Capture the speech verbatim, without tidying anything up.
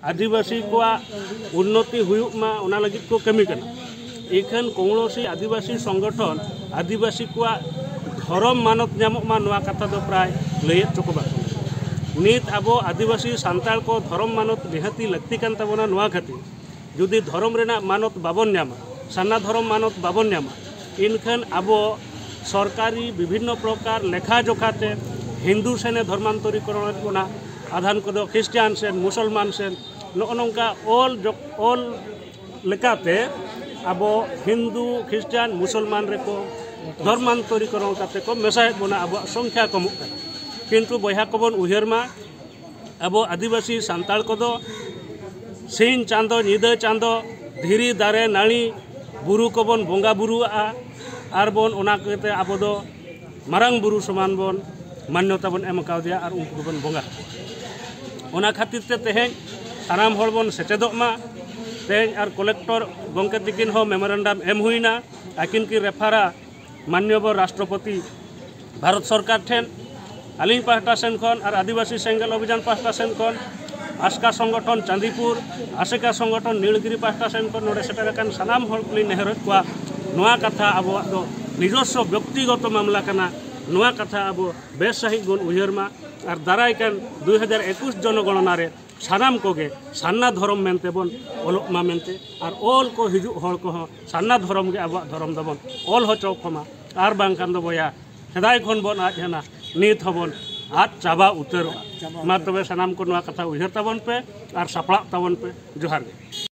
ᱟᱹᱫᱤᱵᱟᱹᱥᱤ ᱠᱚᱣᱟᱜ ᱩᱱᱱᱚᱛᱤ ᱦᱩᱭᱩᱜ ᱢᱟ, ᱚᱱᱟ ᱞᱟᱹᱜᱤᱫ ᱠᱚ ᱠᱟᱹᱢᱤ ᱠᱟᱱᱟ᱾ ᱤᱠᱷᱟᱹᱱ ᱠᱚᱢᱚᱞᱚᱥᱤ ᱟᱹᱫᱤᱵᱟᱹᱥᱤ ᱥᱚᱝᱜᱚᱴᱷᱚᱱ ᱟᱹᱫᱤᱵᱟᱹᱥᱤ ᱠᱚᱣᱟᱜ ᱫᱷᱚᱨᱚᱢ ᱢᱟᱱᱚᱛ ᱧᱟᱢᱚᱜ ᱢᱟ, ᱱᱚᱣᱟ ᱠᱟᱛᱷᱟ ᱫᱚ ᱯᱨᱟᱭ ᱞᱟᱹᱭᱮᱫ ᱪᱚᱠᱚ ᱵᱟᱠᱚ᱾ ᱱᱤᱛ ᱟᱵᱚ ᱟᱹᱫᱤᱵᱟᱹᱥᱤ ᱥᱟᱱᱛᱟᱲ ᱠᱚ ᱫᱷᱚᱨᱚᱢ ᱢᱟᱱᱚᱛ ᱱᱤᱦᱟᱹᱛᱤ ᱞᱟᱹᱠᱛᱤ ᱠᱟᱱ ᱛᱟᱵᱚᱱᱟ᱾ ᱱᱚᱣᱟ ᱠᱷᱟᱹᱛᱤᱨ ᱡᱩᱫᱤ ᱫᱷᱚᱨᱚᱢ ᱨᱮᱱᱟᱜ ᱢᱟᱱᱚᱛ ᱵᱟᱵᱚᱱ ᱧᱟᱢᱟ, ᱥᱟᱨᱱᱟ ᱫᱷᱚᱨᱚᱢ ᱢᱟᱱᱚᱛ ᱵᱟᱵᱚᱱ ᱧᱟᱢᱟ, ᱤᱱᱠᱷᱟᱱ ᱟᱵᱚ ᱥᱚᱨᱠᱟᱨᱤ ᱵᱤᱵᱷᱤᱱᱱᱚ ᱯᱨᱚᱠᱟᱨ ᱞᱮᱠᱷᱟ ᱡᱚᱠᱷᱟᱛᱮ ᱦᱤᱱᱫᱩ ᱥᱮᱱᱮ ᱫᱷᱚᱨᱢᱟᱱᱛᱚᱨᱤᱠᱚᱨᱚᱱᱮᱫ ᱵᱚᱱᱟ, ᱟᱫᱷᱟᱱ ᱠᱚᱫᱚ ᱠᱷᱨᱤᱥᱴᱟᱱ ᱥᱮᱱ, ᱢᱩᱥᱚᱞᱢᱟᱱ ᱥᱮᱱ, ᱱᱚᱜᱼᱚ ᱱᱚᱝᱠᱟ ᱚᱞ ᱡᱚ-, ᱚᱞ ᱞᱮᱠᱟᱛᱮ ᱟᱵᱚ ᱦᱤᱱᱫᱩ, ᱠᱷᱨᱤᱥᱴᱟᱱ, ᱢᱩᱥᱚᱞᱢᱟᱱ ᱨᱮᱠᱚ ᱫᱷᱚᱨᱢᱟᱱᱛᱚᱨᱤᱠᱚᱨᱚᱱ ᱠᱟᱛᱮ ᱠᱚ ᱢᱮᱥᱟᱭᱮᱫ ᱵᱚᱱᱟ, ᱟᱵᱚᱣᱟᱜ ᱥᱚᱝᱠᱷᱭᱟ ᱠᱚᱢᱚᱜ ᱠᱟᱱᱟ᱾ ᱠᱤᱱᱛᱩ ᱵᱚᱭᱦᱟ ᱠᱚᱵᱚᱱ ᱩᱭᱦᱟᱹᱨ ᱢᱟ, ᱟᱵᱚ ᱟᱹᱫᱤᱵᱟᱹᱥᱤ ᱥᱟᱱᱛᱟᱲ ᱠᱚᱫᱚ ᱥᱤᱧ ᱪᱟᱸᱫᱚ, ᱧᱤᱫᱟᱹ ᱪᱟᱸᱫᱚ, ᱫᱷᱤᱨᱤ, ᱫᱟᱨᱮ, ᱱᱟᱹᱲᱤ, ᱵᱩᱨᱩ ᱠᱚᱵᱚᱱ ᱵᱚᱸᱜᱟ ᱵᱩᱨᱩᱣᱟᱜᱼᱟ᱾ ᱟᱨ ᱵᱚᱱ ᱚᱱᱟ ᱠᱚᱛᱮ ᱟᱵᱚ ᱫᱚ ᱢᱟᱨᱟᱝ ᱵᱩᱨᱩ ᱥᱚᱢᱟᱱ ᱵᱚᱱ ᱢᱟᱱᱱᱚᱛᱟ ᱵᱚᱱ ᱮᱢ ᱠᱟᱣᱫᱮᱭᱟ ᱟᱨ ᱩᱱᱠᱩ ᱜᱮᱵᱚᱱ ᱵᱚᱸᱜᱟ ᱟᱠᱚᱣᱟ᱾ ᱚᱱᱟ ᱠᱷᱟᱹᱛᱤᱨ ᱛᱮ ᱛᱮᱦᱮᱧ ᱥᱟᱱᱟᱢ ᱦᱚᱲ ᱵᱚᱱ ᱥᱮᱪᱮᱫᱚᱜ ᱢᱟ᱾ ᱛᱮᱦᱮᱧ ᱟᱨ ᱠᱚᱞᱮᱠᱴᱚᱨ ᱜᱚᱢᱠᱮ ᱛᱤᱠᱤᱱ ᱦᱚᱸ ᱢᱮᱢᱳᱨᱮᱱᱰᱟᱢ ᱮᱢ ᱦᱩᱭᱱᱟ, ᱟᱹᱠᱤᱱ ᱠᱤᱱ ᱨᱮᱯᱷᱟᱨᱟ ᱢᱟᱱᱱᱤᱭᱚᱵᱚᱨ ᱨᱟᱥᱴᱨᱚᱯᱚᱛᱤ ᱵᱷᱟᱨᱚᱛ ᱥᱚᱨᱠᱟᱨ ᱴᱷᱮᱱ᱾ ᱟᱹᱞᱤᱧ ᱯᱟᱦᱴᱟ ᱥᱮᱱ ᱠᱷᱚᱱ ᱟᱨ ᱟᱹᱫᱤᱵᱟᱹᱥᱤ ᱥᱮᱸᱜᱮᱞ ᱚᱵᱷᱤᱡᱟᱱ ᱯᱟᱦᱴᱟ ᱥᱮᱱ ᱠᱷᱚᱱ, ᱟᱥᱠᱟ ᱥᱚᱝᱜᱚᱴᱷᱚᱱ ᱪᱟᱸᱫᱤᱯᱩᱨ, ᱟᱥᱮᱠᱟ ᱥᱚᱝᱜᱚᱴᱷᱚᱱ ᱱᱤᱞᱜᱤᱨᱤ ᱯᱟᱦᱴᱟ ᱥᱮᱱ ᱠᱷᱚᱱ ᱱᱚᱰᱮ ᱥᱮᱴᱮᱨ ᱟᱠᱟᱱ ᱥᱟᱱᱟᱢ ᱦᱚᱲ ᱠᱚᱞᱤᱧ ᱱᱮᱦᱚᱨᱮᱫ ᱠᱚᱣᱟ, ᱱᱚᱣᱟ ᱠᱟᱛᱷᱟ ᱟᱵᱚᱣᱟᱜ ᱫᱚ ᱱᱤᱡᱚᱥᱥᱚ ᱵᱮᱠᱛᱤᱜᱚᱛᱚ ᱢᱟᱢᱞᱟ ᱠᱟᱱᱟ᱾ ᱱᱚᱣᱟ ᱠᱟᱛᱷᱟ ᱟᱵᱚ ᱵᱮᱥ ᱥᱟᱺᱦᱤᱡ ᱵᱚᱱ ᱩᱭᱦᱟᱹᱨ ᱢᱟ ᱟᱨ ᱫᱟᱨᱟᱭ ᱠᱟᱱ ᱫᱩᱭ ᱦᱟᱡᱟᱨ ᱮᱠᱩᱥ ᱡᱚᱱᱚᱜᱚᱬᱚᱱᱟ ᱨᱮ ᱥᱟᱱᱟᱢ ᱠᱚᱜᱮ ᱥᱟᱨᱱᱟ ᱫᱷᱚᱨᱚᱢ ᱢᱮᱱᱛᱮ ᱵᱚᱱ ᱚᱞᱚᱜ ᱢᱟ ᱢᱮᱱᱛᱮ, ᱟᱨ ᱚᱞ ᱠᱚ ᱦᱤᱡᱩᱜ ᱦᱚᱲ ᱠᱚᱦᱚᱸ ᱥᱟᱨᱱᱟ ᱫᱷᱚᱨᱚᱢ ᱜᱮ ᱟᱵᱚᱣᱟᱜ ᱫᱷᱚᱨᱚᱢ ᱫᱚᱵᱚᱱ ᱚᱞ ᱦᱚᱪᱚ ᱠᱚᱢᱟ᱾ ᱟᱨ ᱵᱟᱝᱠᱷᱟᱱ ᱫᱚ ᱵᱚᱭᱦᱟ, ᱥᱮᱫᱟᱭ ᱠᱷᱚᱱ ᱵᱚᱱ ᱟᱫ ᱮᱱᱟ, ᱱᱤᱛ ᱦᱚᱸᱵᱚᱱ ᱟᱫ ᱪᱟᱵᱟ ᱩᱛᱟᱹᱨᱚᱜᱼᱟ᱾ ᱢᱟ ᱛᱚᱵᱮ ᱥᱟᱱᱟᱢ ᱠᱚ ᱱᱚᱣᱟ ᱠᱟᱛᱷᱟ ᱩᱭᱦᱟᱹᱨ ᱛᱟᱵᱚᱱ ᱯᱮ ᱟᱨ ᱥᱟᱯᱲᱟᱜ ᱛᱟᱵᱚᱱ ᱯᱮ᱾ ᱡᱚᱦᱟᱨ ᱜᱮ᱾